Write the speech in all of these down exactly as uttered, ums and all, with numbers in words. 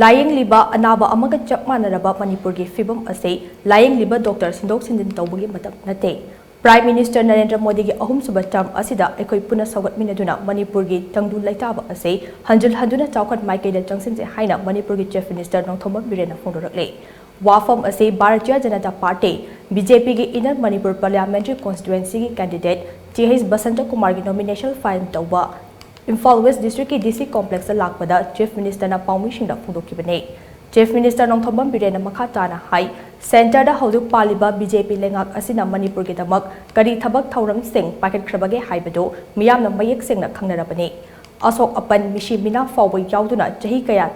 ꯂꯥꯌꯦꯡꯂꯤꯕ ꯑꯅꯥꯕ ꯑꯃꯒ ꯆꯞ ꯃꯥꯟꯅꯔꯕ ꯃꯅꯤꯄꯨꯔꯒꯤ ꯐꯤꯕꯝ ꯑꯁꯤ ꯂꯥꯌꯦꯡꯂꯤꯕ ꯗꯣꯛꯇꯔ ꯁꯤꯟꯗꯣꯛ ꯁꯤꯟꯖꯤꯟ ꯇꯧꯕꯒꯤ ꯃꯇꯝ ꯅꯠꯇꯦ꯫ ꯄ꯭ꯔꯥꯏꯝ ꯃꯤꯅꯤꯁꯇꯔ ꯅꯔꯦꯟꯗ꯭ꯔ ꯃꯣꯗꯤꯒꯤ ꯑꯍꯨꯝꯁꯨꯕ ꯇꯔꯝ ꯑꯁꯤꯗ ꯑꯩꯈꯣꯏ ꯄꯨꯟꯅ ꯁꯧꯒꯠꯃꯤꯟꯅꯗꯨꯅ ꯃꯅꯤꯄꯨꯔꯒꯤ ꯇꯪꯗꯨ ꯂꯩꯇꯥꯕ ꯑꯁꯤ ꯍꯟꯖꯤꯜ ꯍꯟꯗꯨꯅ ꯆꯥꯎꯈꯠ ꯃꯥꯏꯀꯩꯗ ꯆꯪꯁꯤꯟꯁꯦ ꯍꯥꯏꯅ ꯃꯅꯤꯄꯨꯔꯒꯤ ꯆꯤꯐ ꯃꯤꯅꯤꯁꯇꯔ ꯅꯣꯡꯊꯣꯝꯕꯝ ꯕꯤꯔꯦꯟꯅ ꯐꯣꯡꯗꯣꯔꯛꯂꯦ꯫ ꯋꯥꯐꯝ ꯑꯁꯤ Bharatiya Janata party, B J ꯄꯤꯒꯤ ꯏꯟꯅꯔ ꯃꯅꯤꯄꯨꯔ ꯄꯥꯔꯂꯤꯌꯥꯃꯦꯟꯇꯔꯤ ꯀꯣꯟꯁꯇꯤꯇ꯭ꯋꯦꯟꯁꯤꯒꯤ ꯀꯦꯟꯗꯤꯗꯦꯠ ꯇꯤ ꯑꯩꯆ ꯕꯁꯟꯇ ꯀꯨꯃꯥꯔꯒꯤ ꯅꯣꯃꯤꯅꯦꯁꯟ ꯐꯥꯏꯜ ꯇꯧꯕ ꯏꯝꯐꯥꯜ ꯋꯦꯁ ꯗꯤꯁꯇ꯭ꯔꯤꯛꯀꯤ ꯗꯤ ꯁꯤ ꯀꯣꯝꯄ꯭ꯂꯦꯛꯁꯇ ꯂꯥꯛꯄꯗ ꯆꯤꯐ ꯃꯤꯅꯤꯁꯇꯔꯅ ꯄꯥꯎꯃꯤꯁꯤꯡꯗ ꯐꯣꯡꯗꯣꯛꯈꯤꯕꯅꯤ꯫ ꯆꯤꯐ ꯃꯤꯅꯤꯁꯇꯔ ꯅꯣꯡꯊꯣꯝꯕꯝ ꯕꯤꯔꯦꯟꯅ ꯃꯈꯥ ꯇꯥꯅ ꯍꯥꯏ, ꯁꯦꯟꯇꯔꯗ ꯍꯧꯖꯤꯛ ꯄꯥꯜꯂꯤꯕ ꯕꯤ ꯖꯦ ꯄꯤ ꯂꯩꯉꯥꯛ ꯑꯁꯤꯅ ꯃꯅꯤꯄꯨꯔꯒꯤꯗꯃꯛ ꯀꯔꯤ ꯊꯕꯛ ꯊꯧꯔꯝꯁꯤꯡ ꯄꯥꯏꯈꯠꯈ꯭ꯔꯕꯒꯦ ꯍꯥꯏꯕꯗꯨ ꯃꯤꯌꯥꯝꯅ ꯃꯌꯦꯛ ꯁꯦꯡꯅ ꯈꯪꯅꯔꯕꯅꯤ꯫ ꯑꯁꯣꯛ ꯑꯄꯟ, ꯃꯤꯁꯤ ꯃꯤꯅꯥ ꯐꯥꯎꯕ ꯌꯥꯎꯗꯨꯅ ꯆꯍꯤ ꯀꯌꯥ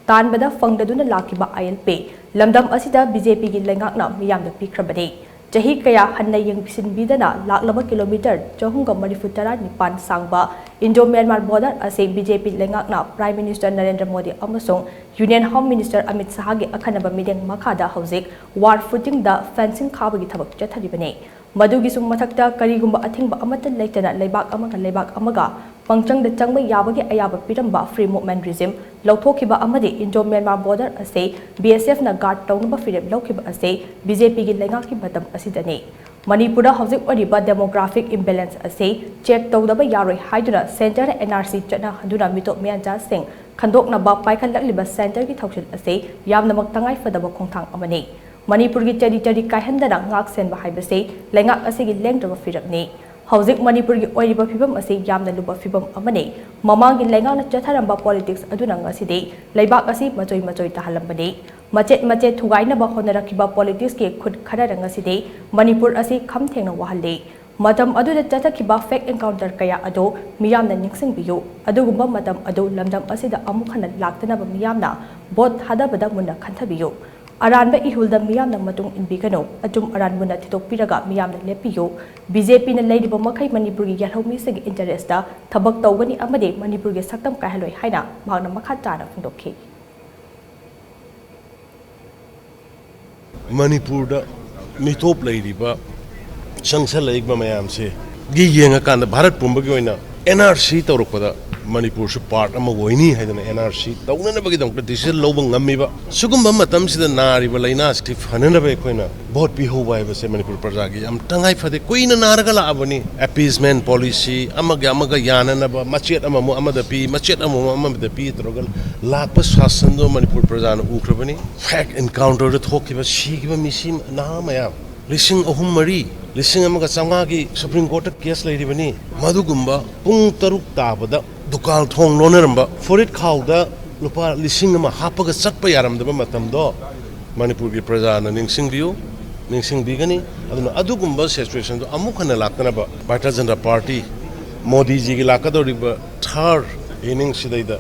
ꯇꯥꯟꯕꯗ ꯐꯪꯗꯗꯨꯅ ꯂꯥꯛꯈꯤꯕ ꯑꯥꯏ ꯑꯦꯜ ꯄꯤ ꯂꯝꯗꯝ ꯑꯁꯤꯗ ꯕꯤ ꯖꯦ ꯄꯤꯒꯤ ꯂꯩꯉꯥꯛꯅ ꯃꯤꯌꯥꯝꯗ ꯄꯤꯈ꯭ꯔꯕꯅꯤ꯫ ꯆꯍꯤ ꯀꯌꯥ ꯍꯟꯅ ꯌꯦꯡꯁꯤꯟꯕꯤꯗꯅ ꯂꯥꯛꯂꯕ ꯀꯤꯂꯣꯃꯤꯇꯔ ꯆꯍꯨꯝꯒ ꯃꯔꯤꯐꯨ ꯇꯔꯥ ꯅꯤꯄꯥꯟ ꯁꯥꯡꯕ ꯏꯟꯗꯣ ꯃ꯭ꯌꯥꯟꯃꯥꯔ ꯕꯣꯔꯗꯔ ꯑꯁꯤ ꯕꯤ ꯖꯦ ꯄꯤ ꯂꯩꯉꯥꯛꯅ ꯄ꯭ꯔꯥꯏꯝ ꯃꯤꯅꯤꯁꯇꯔ ꯅꯔꯦꯟꯗ꯭ꯔ ꯃꯣꯗꯤ ꯑꯃꯁꯨꯡ ꯌꯨꯅꯤꯌꯟ ꯍꯣꯝ ꯃꯤꯅꯤꯁꯇꯔ ꯑꯃꯤꯠ ꯁꯍꯥꯒꯤ ꯑꯈꯟꯅꯕ ꯃꯤꯠꯌꯦꯡ ꯃꯈꯥꯗ ꯍꯧꯖꯤꯛ ꯋꯥꯔ ꯐꯨꯇꯤꯡꯗ ꯐꯦꯟꯁꯤꯡ ꯈꯥꯕꯒꯤ ꯊꯕꯛ ꯆꯠꯊꯔꯤꯕꯅꯤ꯫ ꯃꯗꯨꯒꯤꯁꯨ ꯃꯊꯛꯇ ꯀꯔꯤꯒꯨꯝꯕ ꯑꯊꯤꯡꯕ ꯑꯃꯠꯇ ꯂꯩꯇꯅ ꯂꯩꯕꯥꯛ ꯑꯃꯒ ꯂꯩꯕꯥꯛ ꯑꯃꯒ ꯄꯪꯆꯪꯗ ꯆꯪꯕ ꯌꯥꯕꯒꯤ ꯑꯌꯥꯕ ꯄꯤꯔꯝꯕ ꯐ꯭ꯔꯤ ꯃꯨꯚꯃꯦꯟ ꯔꯤꯖꯤꯝ ꯂꯧꯊꯣꯛꯈꯤꯕ ꯑꯃꯗꯤ ꯏꯟꯗꯣ ꯃ꯭ꯌꯥꯟꯃꯥꯔ ꯕꯣꯔꯗꯔ ꯑꯁꯤ ꯕꯤ ꯑꯦꯁ ꯑꯦꯐꯅ ꯒꯥꯔꯗ ꯇꯧꯅꯕ ꯐꯤꯔꯦꯞ ꯂꯧꯈꯤꯕ ꯑꯁꯤ ꯕꯤ ꯖꯦ ꯄꯤꯒꯤ ꯂꯩꯉꯥꯛꯀꯤ ꯃꯇꯝ ꯑꯁꯤꯗꯅꯤ꯫ ꯃꯅꯤꯄꯨꯔꯗ ꯍꯧꯖꯤꯛ ꯑꯣꯏꯔꯤꯕ ꯗꯦꯃꯣꯒ꯭ꯔꯥꯐꯤꯛ ꯏꯝꯕꯦꯂꯦꯟꯁ ꯑꯁꯤ ꯆꯦꯛ ꯇꯧꯗꯕ ꯌꯥꯔꯣꯏ ꯍꯥꯏꯗꯨꯅ ꯁꯦꯟꯇꯔꯅ ꯑꯦꯟ ꯑꯥꯔ ꯁꯤ ꯆꯠꯅꯍꯟꯗꯨꯅ ꯃꯤꯇꯣꯞ ꯃꯤꯌꯥꯟꯆꯥꯁꯤꯡ ꯈꯟꯗꯣꯛꯅꯕ ꯄꯥꯏꯈꯠꯂꯛꯂꯤꯕ ꯁꯦꯟꯇꯔꯒꯤ ꯊꯧꯁꯤꯜ ꯑꯁꯤ ꯌꯥꯝꯅꯃꯛ ꯇꯉꯥꯏꯐꯗꯕ ꯈꯣꯡꯊꯥꯡ ꯑꯃꯅꯤ꯫ ꯃꯅꯤꯄꯨꯔꯒꯤ ꯇꯦꯔꯤꯇꯣꯔꯤ ꯀꯥꯏꯍꯟꯗꯅ ꯉꯥꯛ ꯁꯦꯟꯕ ꯍꯥꯏꯕꯁꯤ ꯂꯩꯉꯥꯛ ꯑꯁꯤꯒꯤ ꯂꯦꯡꯗ꯭ꯔꯕ ꯐꯤꯔꯦꯞꯅꯤ꯫ ꯍꯧꯖꯤꯛ ꯃꯅꯤꯄꯨꯔꯒꯤ ꯑꯣꯏꯔꯤꯕ ꯐꯤꯕꯝ ꯑꯁꯤ ꯌꯥꯝꯅ ꯂꯨꯕ ꯐꯤꯕꯝ ꯑꯃꯅꯤ꯫ ꯃꯃꯥꯡꯒꯤ ꯂꯩꯉꯥꯛꯅ ꯆꯠꯊꯔꯝꯕ ꯄꯣꯂꯤꯇꯤꯛꯁ ꯑꯗꯨꯅ ꯉꯁꯤꯗꯤ ꯂꯩꯕꯥꯛ ꯑꯁꯤ ꯃꯆꯣꯏ ꯃꯆꯣꯏ ꯇꯥꯍꯜꯂꯝꯕꯅꯤ꯫ ꯃꯆꯦꯠ ꯃꯆꯦꯠ ꯊꯨꯒꯥꯏꯅꯕ ꯍꯣꯠꯅꯔꯛꯈꯤꯕ ꯄꯣꯂꯤꯇꯤꯛꯁꯀꯤ ꯈꯨꯠ ꯈꯔꯅ ꯉꯁꯤꯗꯤ ꯃꯅꯤꯄꯨꯔ ꯑꯁꯤ ꯈꯝ ꯊꯦꯡꯅ ꯋꯥꯍꯜꯂꯤ꯫ ꯃꯇꯝ ꯑꯗꯨꯗ ꯆꯠꯊꯈꯤꯕ ꯐꯦꯛ ꯑꯦꯟꯀꯥꯎꯟꯇꯔ ꯀꯌꯥ ꯑꯗꯨ ꯃꯤꯌꯥꯝꯅ ꯅꯤꯡꯁꯤꯡꯕꯤꯌꯨ꯫ ꯑꯗꯨꯒꯨꯝꯕ ꯃꯇꯝ ꯑꯗꯨ ꯂꯝꯗꯝ ꯑꯁꯤꯗ ꯑꯃꯨꯛ ꯍꯟꯅ ꯂꯥꯛꯇꯅꯕ ꯃꯤꯌꯥꯝꯅ ꯚꯣꯠ ꯊꯥꯗꯕꯗ ꯃꯨꯟꯅ ꯈꯟꯊꯕꯤꯌꯨ꯫ ꯑꯔꯥꯟꯕ ꯏꯍꯨꯜꯗ ꯃꯤꯌꯥꯝꯅ ꯃꯇꯨꯡ ꯏꯟꯕꯤꯒꯅꯨ꯫ ꯑꯆꯨꯝ ꯑꯔꯥꯟ ꯃꯨꯟꯅ ꯊꯤꯗꯣꯛꯄꯤꯔꯒ ꯃꯤꯌꯥꯝꯅ ꯂꯦꯞꯄꯤꯌꯨ꯫ ꯕꯤ ꯖꯦ ꯄꯤꯅ ꯂꯩꯔꯤꯕ ꯃꯈꯩ ꯃꯅꯤꯄꯨꯔꯒꯤ ꯌꯦꯜꯍꯧꯃꯤꯁꯤꯡꯒꯤ ꯏꯟꯇꯔꯦꯁꯇ ꯊꯕꯛ ꯇꯧꯒꯅꯤ ꯑꯃꯗꯤ ꯃꯅꯤꯄꯨꯔꯒꯤ ꯁꯛꯇꯝ ꯀꯥꯏꯍꯜꯂꯣꯏ ꯍꯥꯏꯅ ꯃꯍꯥꯛꯅ ꯃꯈꯥ ꯇꯥꯅ ꯐꯣꯡꯗꯣꯛꯈꯤ꯫ ꯃꯅꯤꯄꯨꯔꯗ ꯃꯤꯇꯣꯞ ꯂꯩꯔꯤꯕ ꯆꯪꯁꯜꯂꯛꯏꯕ ꯃꯌꯥꯝꯁꯤꯒꯤ ꯌꯦꯡꯉꯀꯥꯟꯗ ꯚꯥꯔꯠ ꯄꯨꯝꯕꯒꯤ ꯑꯣꯏꯅ ꯑꯦꯟ ꯑꯥꯔ ꯁꯤ ꯇꯧꯔꯛꯄꯗ ꯃꯅꯤꯄꯨꯔꯁꯨ ꯄꯥꯔꯠ ꯑꯃ ꯑꯣꯏꯅꯤ ꯍꯥꯏꯗꯅ ꯑꯦꯟ ꯑꯥꯔ ꯁꯤ ꯇꯧꯅꯅꯕꯒꯤꯗꯃꯛꯇ ꯗꯤꯁꯤꯖꯟ ꯂꯧꯕ ꯉꯝꯃꯤꯕ꯫ ꯁꯤꯒꯨꯝꯕ ꯃꯇꯝꯁꯤꯗ ꯅꯥꯔꯤꯕ ꯂꯥꯏꯅꯥꯁꯤ ꯐꯅꯅꯕ ꯑꯩꯈꯣꯏꯅ ꯚꯣꯠ ꯄꯤꯍꯧꯕ ꯍꯥꯏꯕꯁꯦ ꯃꯅꯤꯄꯨꯔ ꯄ꯭ꯔꯖꯥꯒꯤ ꯌꯥꯝ ꯇꯉꯥꯏ ꯐꯗꯦ꯫ ꯀꯨꯏꯅ ꯅꯥꯔꯒ ꯂꯥꯛꯑꯕꯅꯤ꯫ ꯑꯦꯄꯤꯁꯃꯦꯟ ꯄꯣꯂꯤꯁꯤ, ꯑꯃꯒ ꯑꯃꯒ ꯌꯥꯅꯅꯕ, ꯃꯆꯦꯠ ꯑꯃꯃꯨꯛ ꯑꯃꯗ ꯄꯤ, ꯃꯆꯦꯠ ꯑꯃꯃꯨꯛ ꯑꯃꯗ ꯄꯤ ꯇꯧꯔꯒ ꯂꯥꯛꯄ ꯁꯥꯁꯟꯗꯣ ꯃꯅꯤꯄꯨꯔ ꯄ꯭ꯔꯖꯥꯅ ꯎꯈ꯭ꯔꯕꯅꯤ꯫ ꯐꯦꯛ ꯑꯦꯟꯀꯥꯎꯟꯇꯔꯗ ꯊꯣꯛꯈꯤꯕ, ꯁꯤꯈꯤꯕ ꯃꯤꯁꯤ, ꯅꯍꯥ ꯃꯌꯥꯝ ꯂꯤꯁꯤꯡ ꯑꯍꯨꯝ, ꯃꯔꯤ, ꯂꯤꯁꯤꯡ ꯑꯃꯒ ꯆꯥꯝꯃꯉꯥꯒꯤ ꯁꯨꯄ꯭ꯔꯤꯝ ꯀꯣꯔꯠꯇ ꯀꯦꯁ ꯂꯩꯔꯤꯕꯅꯤ꯫ ꯃꯗꯨꯒꯨꯝꯕ ꯄꯨꯡ ꯇꯔꯨꯛ ꯇꯥꯕꯗ ꯗꯨꯀꯥꯟ ꯊꯣꯡ ꯂꯣꯟꯅꯔꯝꯕ, ꯐꯨꯔꯤꯠ ꯈꯥꯎꯗ ꯂꯨꯄꯥ ꯂꯤꯁꯤꯡ ꯑꯃ ꯍꯥꯞꯄꯒ ꯆꯠꯄ ꯌꯥꯔꯝꯗꯕ ꯃꯇꯝꯗꯣ ꯃꯅꯤꯄꯨꯔꯒꯤ ꯄ꯭ꯔꯖꯥꯅ ꯅꯤꯡꯁꯤꯡꯕꯤꯌꯨ, ꯅꯤꯡꯁꯤꯡꯕꯤꯒꯅꯤ꯫ ꯑꯗꯨꯅ ꯑꯗꯨꯒꯨꯝꯕ ꯁꯤꯆꯨꯋꯦꯁꯟꯗꯣ ꯑꯃꯨꯛ ꯍꯟꯅ ꯂꯥꯛꯇꯅꯕ ꯚꯥꯔꯇꯤꯌ ꯖꯅꯇꯥ ꯄꯥꯔꯇꯤ, ꯃꯣꯗꯤꯖꯤꯒꯤ ꯂꯥꯛꯀꯗꯧꯔꯤꯕ ꯊꯥꯔꯠ ꯏꯅꯤꯡꯁꯤꯗꯩꯗ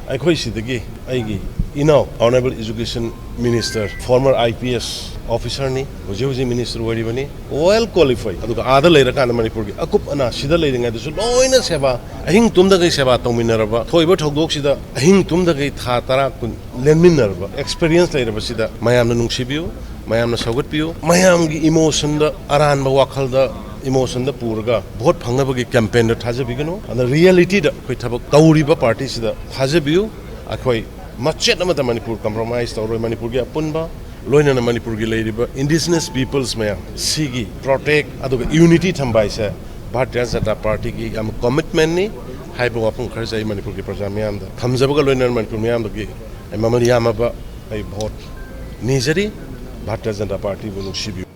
ꯑꯩꯈꯣꯏ ꯁꯤꯗꯒꯤ ꯑꯩꯒꯤ ꯏꯅꯥꯎ, honourable education minister, former I P S ꯑꯣꯐꯤꯁꯔꯅꯤ, ꯍꯧꯖꯤꯛ ꯍꯧꯖꯤꯛ ꯃꯤꯅꯤꯁꯇꯔ ꯑꯣꯏꯔꯤꯕꯅꯤ, ꯋꯦꯜ ꯀ꯭ꯋꯥꯂꯤꯐꯥꯏ꯫ ꯑꯗꯨꯒ ꯑꯥꯗ ꯂꯩꯔꯀꯥꯟꯗ ꯃꯅꯤꯄꯨꯔꯒꯤ ꯑꯀꯨꯞ ꯑꯅꯥ ꯁꯤꯗ ꯂꯩꯔꯤꯉꯩꯗꯁꯨ ꯂꯣꯏꯅ ꯁꯦꯕꯥ, ꯑꯍꯤꯡ ꯇꯨꯝꯗꯈꯩ ꯁꯦꯕꯥ ꯇꯧꯃꯤꯟꯅꯔꯕ, ꯊꯣꯛꯏꯕ ꯊꯧꯗꯣꯛꯁꯤꯗ ꯑꯍꯤꯡ ꯇꯨꯝꯗꯈꯩ ꯊꯥ ꯇꯔꯥ, ꯀꯨꯟ ꯂꯦꯟꯃꯤꯟꯅꯔꯕ ꯑꯦꯛꯁꯄꯤꯔꯤꯌꯦꯟꯁ ꯂꯩꯔꯕꯁꯤꯗ ꯃꯌꯥꯝꯅ ꯅꯨꯡꯁꯤꯕꯤꯌꯨ, ꯃꯌꯥꯝꯅ ꯁꯧꯒꯠꯄꯤꯌꯨ, ꯃꯌꯥꯝꯒꯤ ꯏꯃꯣꯁꯟꯗ, ꯑꯔꯥꯟꯕ ꯋꯥꯈꯜꯗ, ꯏꯃꯣꯁꯟꯗ ꯄꯨꯔꯒ ꯚꯣꯠ ꯐꯪꯅꯕꯒꯤ ꯀꯦꯝꯄꯦꯟꯗ ꯊꯥꯖꯕꯤꯒꯅꯨ꯫ ꯑꯗ ꯔꯤꯌꯦꯂꯤꯇꯤꯗ ꯑꯩꯈꯣꯏ ꯊꯕꯛ ꯇꯧꯔꯤꯕ ꯄꯥꯔꯇꯤꯁꯤꯗ ꯊꯥꯖꯕꯤꯌꯨ꯫ ꯑꯩꯈꯣꯏ ꯃꯆꯦꯠ ꯑꯃꯠꯇ ꯃꯅꯤꯄꯨꯔ ꯀꯝꯄ꯭ꯔꯣꯃꯥꯏꯁ ꯇꯧꯔꯣꯏ꯫ ꯃꯅꯤꯄꯨꯔꯒꯤ ꯑꯄꯨꯟꯕ, ꯂꯣꯏꯅꯅ ꯃꯅꯤꯄꯨꯔꯒꯤ ꯂꯩꯔꯤꯕ ꯏꯟꯗꯤꯖꯤꯅꯁ ꯄꯤꯄꯜꯁ ꯃꯌꯥꯝ ꯁꯤꯒꯤ ꯄ꯭ꯔꯣꯇꯦꯛ ꯑꯗꯨꯒ ꯌꯨꯅꯤꯇꯤ ꯊꯝꯕ ꯍꯥꯏꯁꯦ ꯚꯥꯔꯇꯤꯌ ꯖꯅꯇꯥ ꯄꯥꯔꯇꯤꯒꯤ ꯌꯥꯝ ꯀꯃꯤꯠꯃꯦꯟꯅꯤ ꯍꯥꯏꯕ ꯋꯥꯐꯝ ꯈꯔꯁꯦ ꯑꯩ ꯃꯅꯤꯄꯨꯔꯒꯤ ꯄ꯭ꯔꯖꯥ ꯃꯤꯌꯥꯝꯗ ꯊꯝꯖꯕꯒ ꯂꯣꯏꯅꯅ ꯃꯅꯤꯄꯨꯔ ꯃꯤꯌꯥꯝꯗꯒꯤ ꯑꯩ ꯃꯃꯜ ꯌꯥꯝꯃꯕ ꯑꯩ ꯚꯣꯠ ꯅꯤꯖꯔꯤ꯫ ꯚꯥꯔꯇꯤꯌ ꯖꯅꯇꯥ ꯄꯥꯔꯇꯤꯕꯨ ꯅꯨꯡꯁꯤꯕꯤꯌꯨ꯫